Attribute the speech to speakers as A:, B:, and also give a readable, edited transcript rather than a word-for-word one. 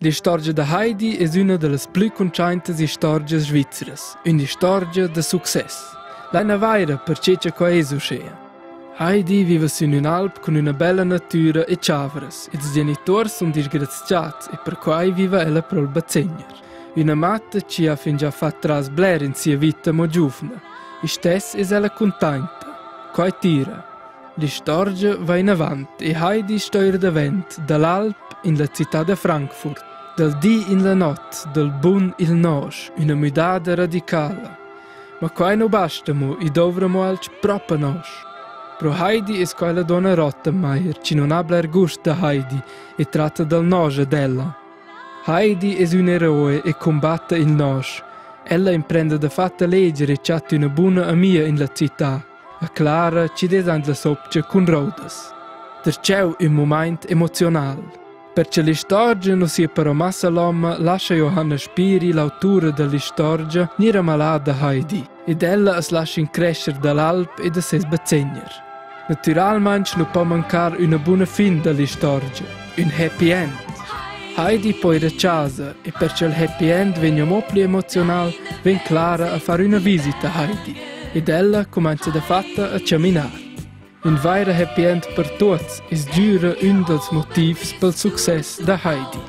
A: L'istorgia da Heidi es üna da las plü cuntschaintas istorgias svizras, ün'istorgia da success. Laina vaira perche cha quai es uschea. Heidi viva sün ün'alp cun üna bella natüra e chavras. Ils genituors sun disgrazchats e perquai viva ella pro'l bazegner. Üna matta chi ha fingià fat tras bler in sia vita mo giuvna. Istess es ella cuntainta. Quai tira. L'istorgia va inavant e Heidi sto ir davent da l'alp in la cità da Frankfurt, dal di in la not, dal bun il nosch, üna müdada radicala. Ma quai nu basta mo, i douvra mo alch propa nosch. Pro Heidi es quai la duonna Rottenmeier chi nun ha bler gust da Heidi e tratta dal nosch ad ella. Heidi es ün eroe e cumbatta il nosch. Ella imprenda dafatta leger e chatta üna buna amia in la cità. A Clara chi'd es aint la sopcha cun roudas. Darcheu ün mumaint emozional. Perche l'istorgia nu sia però massa lomma lascha Johanna Spiri, l'autura da l'istorgia, gnir amalada Heidi ed ella as lascha increscher da l'alp e da seis bazegner. Natüralmaing nu po mancar üna buna fin da l'istorgia, ün happy end. Heidi po ir a chasa e per cha'l happy end vegna amo plü emozional, vegn Clara a far üna visita a Heidi. Ed ella cumainza dafatta a chaminar. Ün vaira happy end per tuots es sgüra ün dals motivs pel success da Heidi.